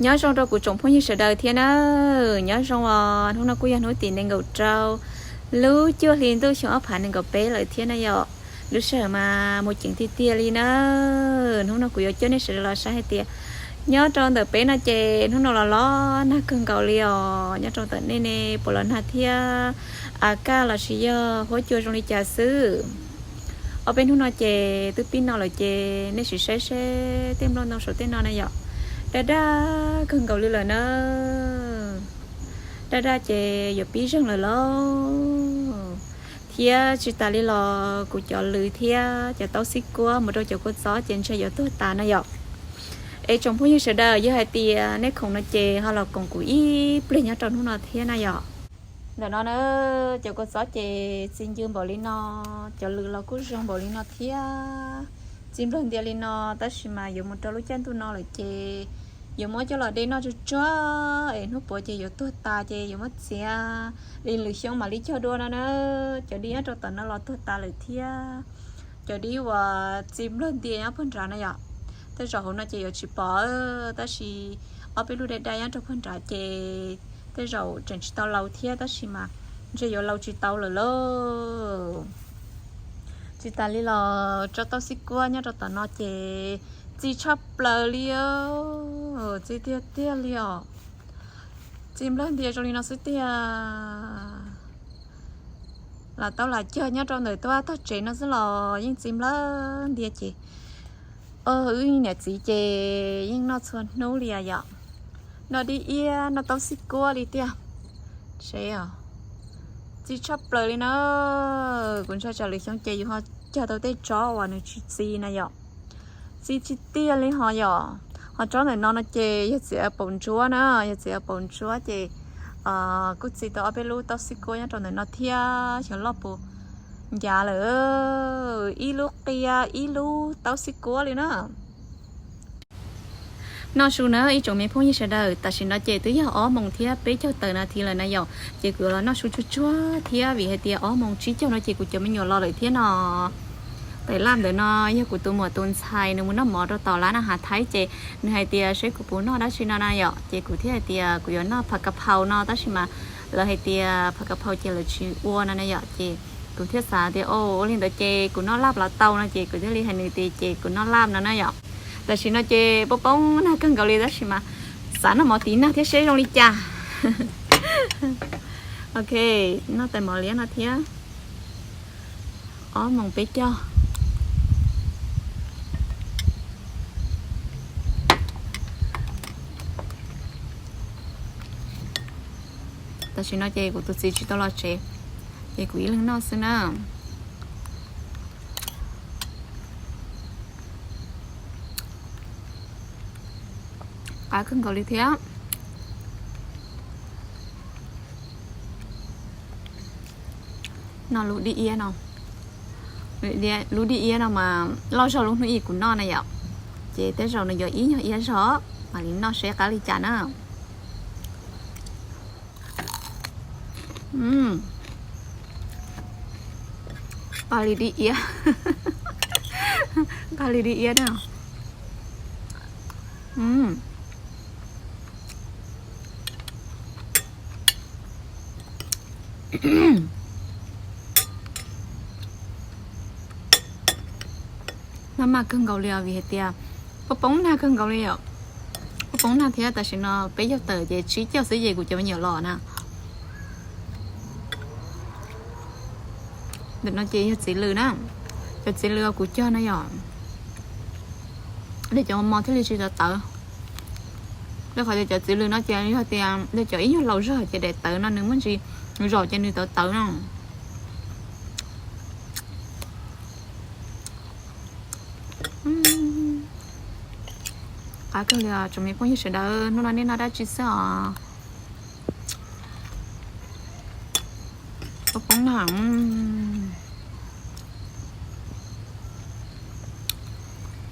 Nyob zoo rau kuv tsoom phooj ywg sawv daws thiab na. Nyob zoo os, hnub no kuj yog hnub tim nees nkaum rau lub cuaj hli ntuj xyoo ob phav nees nkaum peb lawm thiab na yom. Lub sij hawm mas mus ceev tiag tiag li na. Hnub no kuv yuav coj nej sawv daws los saib hais tias nyob rau ntawm peb no ces hnub no los los nag kawg nkaus li os. Nyob rau ntawm nej ne puas los nag thiab? A kaj los sis yog huab cua zoo li cas xwb? Ob peb hnub no ces twb pib no lawm ces nej sim saib seb tej nplooj ntoo saum tej no na yom, daj daj kawg nkaus li lawm na. Daj daj ces yuav pib zeeg lawm lauj. Thiab tsis tas li los kuv cov lws thiab cov taub xib kuab mus rau cov kua txob ces ntshe yuav tuag tas na yom. Es tsoom phooj ywg sawv daws, yog hais tias nej khoom no ces ho los koom kuv ib pliag nyob rau hnub no thiab na yom. Ntawm no na, cov kua txob ces txi ncw npaum li no, cov lws los kuj zoo npaum li no thiab. Txi nplawg ntia li no, tab sis mas yuav mus rau lub caij ntuj no lawm ces yuav muab coj los de noj tsuag tsuag es hnub puav ces yuav tuag tas ces yuav muab txiav li lwm xyoo mam li cog dua no na. Cov dib nyob rau tom no los tuag tas lawm thiab. Cov dib uas txi nplawg ntia nyob puag nrad na yom, tej zaum hauv no ces yuav tsis pom, tab sis ob peb lub daj daj nyob rau puag nrad ces tej zaum tseem tsis tau laus thiab, tab sis mas ntshe yuav laus tsis tau lawm lauj. Tsis tas li los tsob taub xib kuab nyob rau tom no ces txi tshaj plaws li, txi tiag tiag li os. Txi nplawg ntia zoo li no xwb tiag. Lam tau lam cog nyob rau ntawm tuaj tog tsev no xwb los yeej txi nplawg ntia ces, wb niam txiv ces yeej noj txhua hnub li yom. Noj dib iab noj taub xib kuab li tiag. Seb os, txi tshaj plaws li na. Kuv ntshai tsam lwm xyoo ces yus ho cog tau tej tsob uas nws tsis txi na yom. Txi tsis tiag li ho yom. Ho tsob ntawm no no ces yog txiv a paum ntsuab na, yog txiv a paum ntsuab ces kuj txi tau ob peb lub taub xib kuab nyob rau ntawm no thiab, xyov loj puas ncav lawm. Ib lub qia ib lub taub xib kuab li na. Noj su na ib tsoom me phooj ywg sawv daws, tam sim no ces twb yog ob moos thiab peb caug tawm nas this lawm na yom, ces kuv yuav los noj su tsuag tsuag thiab vim hais tias ob moos tsib caug no ces kuv cov me nyuam los lawm thiab no. Tais laj ntawm no yog kuv tus muam tus ntxhais nws mus noj mov rau tom lab na hav thaib ces nws hais tias seb kuv puas noj dab tsi no na yom, ces kuv thiaj hais tias kuv yuav noj phav kav phau no tab sis mas lawv hais tias phav kav phau ces lawv tsis ua no na yom, ces kuv thiaj xav tias ua li ntawd ces kuv noj laj los tau no ces kuv thiaj li hais nws tias ces kuv noj laj no na yom. Tam sim no ces poob poob nag kawg nkaus li tab sis mas xav noj mov tiv nag thiab seb zoo li cas. Ok, noj tais mov liab no thiab. Ob moos peb caug. Tam sim no ces kuv tus txiv tsis tau los tsev, ces kuv ib leeg noj xwb na. Qab kawg nkaus li thiab. Noj lub dib iab no, lub dib iab no mas loj zog lub hnub ib kuv noj na yom, ces tej zaum nws yuav ib nyuag iab zog, mam li noj seb qab li cas na. Nqa li dib iab, nqa li dib iab na. Maj maj kawg nkaus li os vim hais tias poob poob nag kawg nkaus li os. Poob poob nag thiab tam sim no peb caug tawm ces tsib caug xwb ces kuv cov me nyuam los na. Ntawm no ces yog txiv lws na, cov txiv lws kuv cog na yom, dej cov mos thiaj li tsis tawv tawv. Rau qhov tias cov txiv lws no ces yog tias dej cov ib nyuag laus zog ces daim tawv no nws muaj ntsis zaum ces nws tawv tawv no. Qab kawg li os tsoom me phooj ywg sawv daws, hnub no nej noj dab tsi xwb os? Poob poob nag.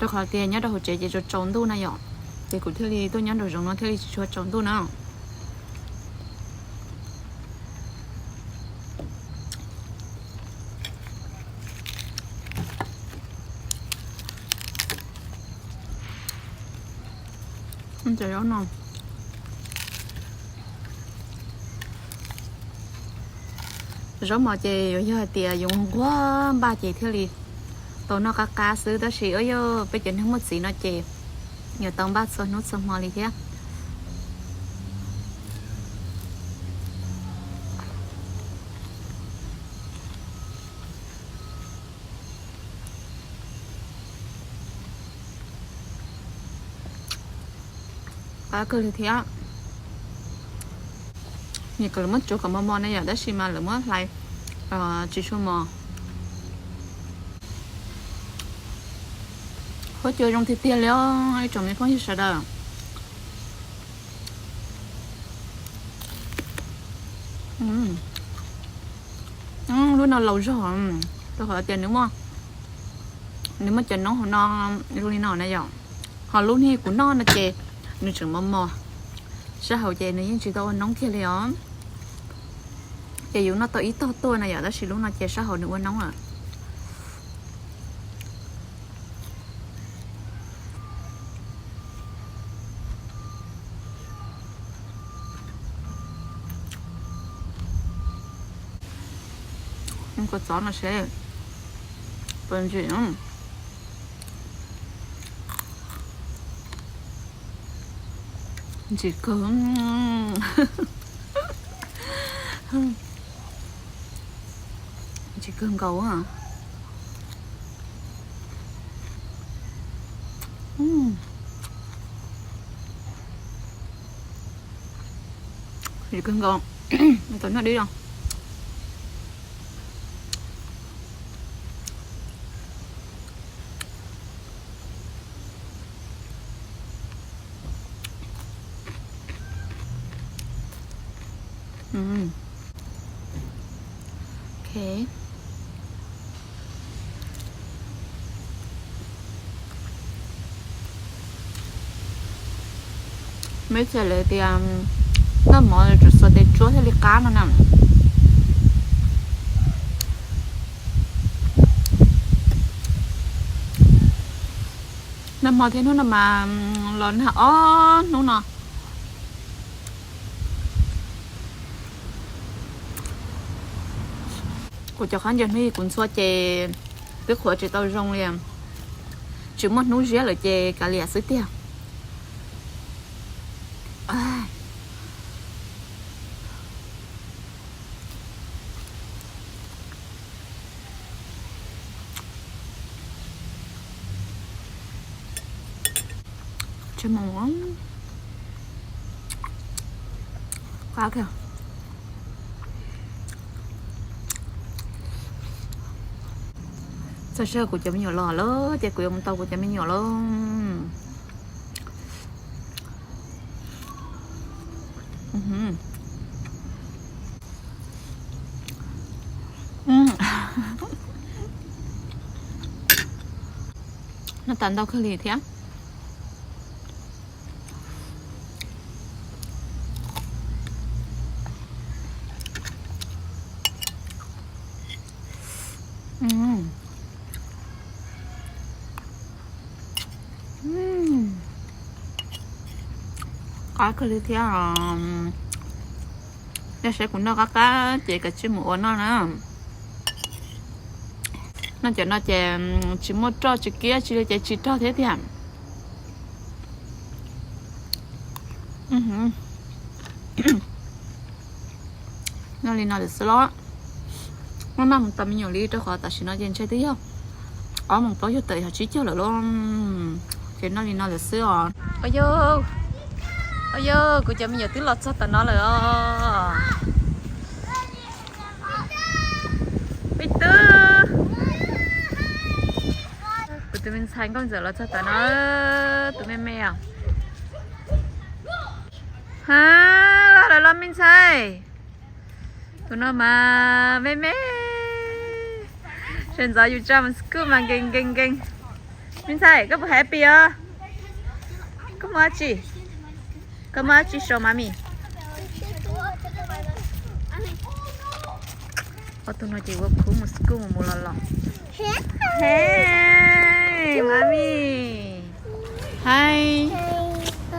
Rau qhov tias nyob rau hauv tsev ces tsaus tsaus ntuj na yom, ces kuv thiaj li tuaj nyob nraum zoov no thiaj li tsis tshua tsaus ntuj na. Cov zaub no, Zaub mov ces yuav yog hais tias yus nquag npaj ces thiaj li tau noj qab qab xwb, tab sis ua yog peb cov neeg muaj txiv no ces yuav tau npaj txhua hnub txhua hmo li thiab. Qab kawg li thiab. Nim kom lawv muab tsuav kom mos mos na yom, tab sis mas lawv muab hlais tsis tshua mos. Huab cua zoo tiag tiag li os ib tsoom me phooj ywg sawv daws. Lub no laus zog, rau qhov tias nws muaj, nws muaj cov noob hauv no zoo li no na yom. Ho lub niag kuv noj no ces nws tseem mos mos, sab hauv ces nws yeej tsis tau ua noob kiag li os. Ces yus noj tau ib tog tuaj na yom, tab sis lub no ces sab hauv nws ua noob lawm. Kua txob no seb puas ntsim. Ntsim kawg. Ntsim kawg nkaus. Ntsim kawg nkaus. Tau noj dib los. Meb txhais lawv tias noj mov tsuas xuas tes tsuab thiaj li qab no na. Nag hmo thiab hnub no mas los nag ob hnub no. Kuv cov khaub ncaws hnub ib kuv ntxhua ces twb qhuav tsis tau zoo li. Tsis muaj hnub ziab lawm ces kav liam xwb tiag. Qab kawg. Txog sij hawm kuv cov me nyuam los lawm ces kuv yuav mus tau kuv cov me nyuam lawm. Noj tas ntau kawg li thiab. Qab kawg li thiab. Yog saib kuv noj qab qab ces kav tsij mus ua noj na. Noj cov no ces tsis muaj roj tsis kiab tsis li ces tsis rog thiab tiag. Noj li no lawm xwb los. Muaj maj mus tos me nyuam li rau qhov tam sim no ces ntshe twb yog ob moos plaub caug tawm yog tsib caug lawm lauj. Ces noj li no lawm xwb os. Au yog, kuv cov me nyuam twb los txog tom no lawm os. Peb twb, kuv tus me ntxhais nkauj ntxawm los txog tom no, tus me me os. Ha, los lawm los me ntxhais. Tus no mas me me. Sawv ntxov yus tsa mus school mas nkees nkees nkees. Me ntxhais, koj puas happy os? Koj muaj dab tsi? Koj muaj dab tsi show mommy? Ob tug no ces ua khub mus school mus mus los los. Hey, mommy. Hi.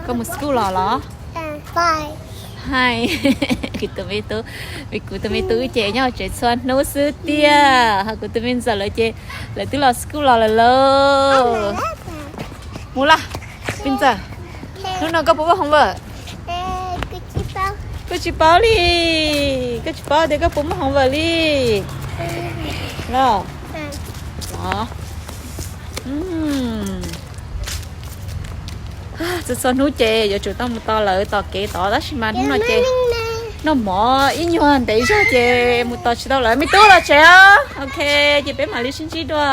Koj mus school los los? Hais, kuv tus me tub, vim kuv tus me tub ces nyob tsev txhua hnub xwb tiag, ho kuv tus me ntxawm lawv ces lawv twb los school los lawm lauj. Mus laj, me ntxawm, hnub no koj puas muaj homework? Koj tsis paub li, koj tsis paub tias koj puas muaj homework li los? Txhua txhua hnub ces yuav tsum tau mus tos lawv tom kev tod, tab sis mas hnub no ces noj mov ib nyuag ntev zog ces mus tos tsis tau lawv. Me tub los tsev os. Ok, ces peb mam li sib ntsib dua.